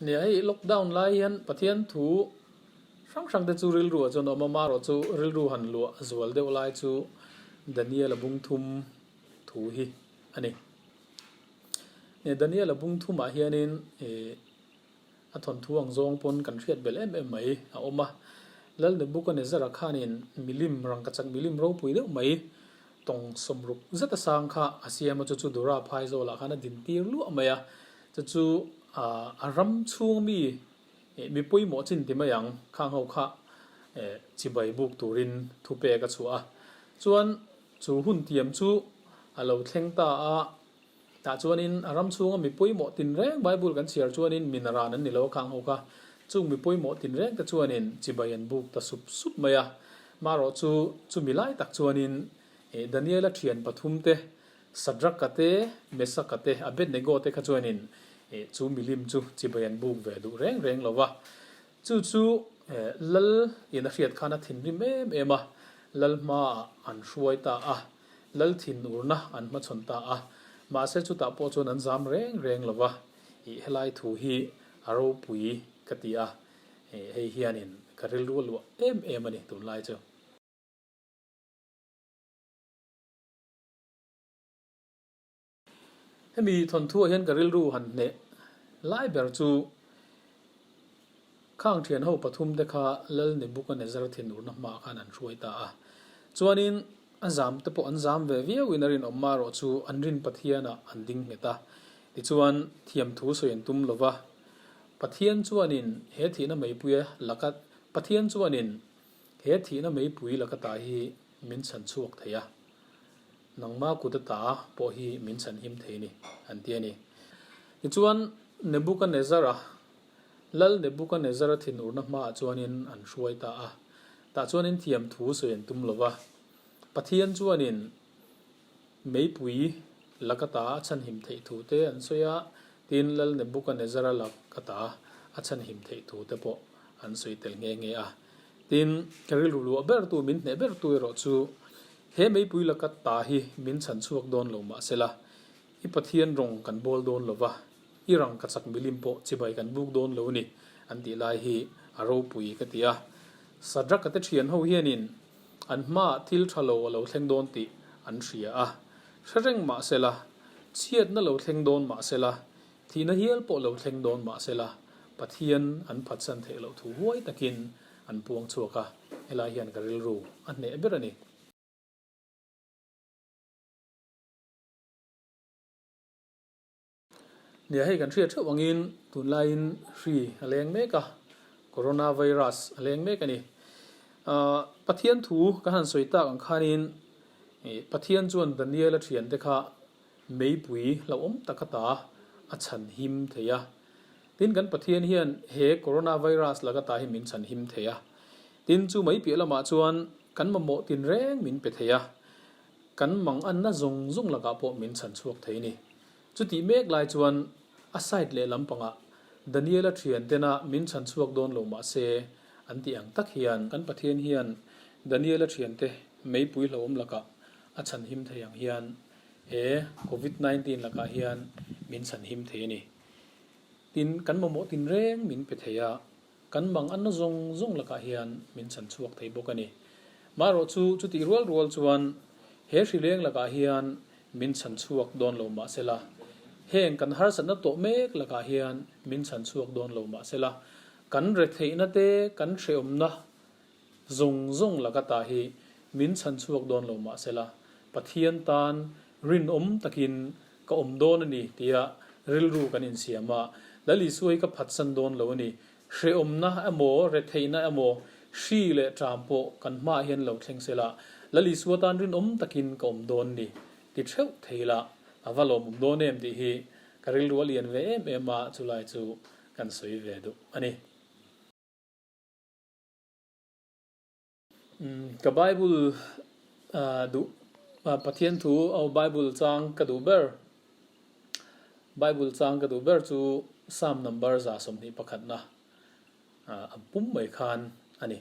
Nia hei lockdown lai hian Pathian thu hrang hrang te chu rilru ah chuan a awm a, marawh chu rilru han luah zual deuh lai chu Daniel-a bung thum thu hi a ni. Nia Daniel-a bung thumah hianin ih a thawnthu ang zawng pawn kan hriat belh em em mai a awm a. Lal Nebuchadnezzar-a khanin milim rangkachak milim ropui deuh mai tawng sawmruk zet a sang kha a siam a, chu chu Dura phaizawlah khan a dintir luah mai a. Chu chu a ram chhung mi mi pawimawh chin ti mai ang khang ho kha chibai buk turin thupek a chhuah a. Chuan chu hun tiam chu a lo thleng ta a, tah chuanin a ram chhunga mi pawimawh tinreng Bible kan chhiar chuanin min ran an ni lo a khang ho kha. Chung mi pawimawh tinreng te chuanin chibai an buk ta sup sup mai a. Marawh chu chumi lai tak chuanin Daniela thian pathum te Sadraka te, Mesaka te, Abednego te kha chuanin chu milim chu chibai an buk ve duh reng reng lo va. Chu chu Lal in a hriat khan a thinrim em em a, Lal hmaah an hruai ta a, Lal thinurna an hmachhawn ta a. Mahse chutah pawh chuan an zam reng reng lo va, ih helai thu hi a ropui ka ti a, hei hianin ka rilru a luah em em a ni tunlai chu. Hemi thawnthuah hian ka rilru han hneh lai ber chu khang thian ho pathum te kha Lal Nebuchadnezzar thinurna hmaah khan an hruai ta a. Chuanin a zam te pawh an zam ve viau in a rinawm marawh chu an rin Pathianah an ding nghet a. Tichuan thiamthu sawi an tum lova, Pathian chuanin he thihna meipuia laka Pathian chuanin he thihna meipui laka ta hi min chhan chhuak thei a. Nangma kut ata pawh hi min chhan him thei ni, an ti a ni. Tichuan, Nebuchadnezzar-a, Lal Nebuchadnezzar-a thinurna hmaah chuanin an hruai ta a. Tah chuanin thiam thu sawi an tum lo va. Pathian chuanin meipui lak ata a chhan him theih thu te an sawi a, tin Lal Nebuchadnezzar-a lak ata a chhan him theih thu te pawh an sawi tel nghe nghe a. Tin, ka rilru luah bertu, min hneh bertu erawh chu He meipui laka ta hi min chhan chhuak dawn lo mah sela, i Pathian rawng kan bawl dawn lo va, i rang ka chak milim pawh chibai kan buk dawn lo ni, an tih lai hi a ropui ka ti a. Sadraka te thian ho hianin an hmaah thil tha lo a lo thleng dawn tih an hria a. Hre reng mah sela, chhiatna lo thleng dawn mah sela, thihna hial pawh lo thleng dawn mah sela, Pathian an phatsan theih loh thu huai takin an puang chhuak a, helai hian ka rilru a hneh ber a ni. Nia hei kan hriat theuh angin tunlaiin hri a leng mek a, Corona virus a leng mek a ni. Pathian thu kan han sawi tak ang khanin Pathian chuan Daniel-a thiante kha meipui hlauhawm tak ata a chhan him thei a. Tin kan Pathian hian he Corona virus laka ta hi min chhan him thei a. Tin chu mai piah lamah chuan kan mamawh tinreng min pe thei a, kan manganna zawng zawng lakah pawh min chhan chhuak thei a ni. Chutih mek lai chuan a side leh lampangah Daniela thian tena min chhan chhuak dawn lo mah se an tih ang tak hian kan Pathian hian Daniela thiante meipui hlauhawm lakah a chhan him thei ang hian he Covid 19 lakah hian min chhan him thei a ni. Tin kan mamawh tinreng min pe thei a. Kan mang anna zawng zawng lakah hian min chhan chhuak thei bawk a ni. Marawh chu chutih rual rual chuan he hrileng lakah hian min chhan chhuak dawn lo mah sela, heng kan harsatna tawh mek lakah hian min chhan chhuak dawn lo mah sela, kan retheihna te, kan hrehawmna zawng zawng laka ta hi min chhan chhuak dawn lo mah sela, Pathian tan rinawm takin ka awm dawn a ni tia rilru kan insiam a, Lal Isua hi ka phatsan dawn lo a ni. Hrehawmna emaw, retheihna emaw, hri leh ṭam pawh kan hmaah hian lo thleng se la, Lal Isua tan rinawm takin ka awm dawn a ni ti theuh thei la, a va lawmawm dawn em tih hi ka rilru a lian ve em em a, chulai chu kan sawi ve duh a ni. Ka Bible duh Pathian thu aw Bible chang ka duh ber Bible chang ka duh ber chu Psalm number 121 na a pum mai khan a ni.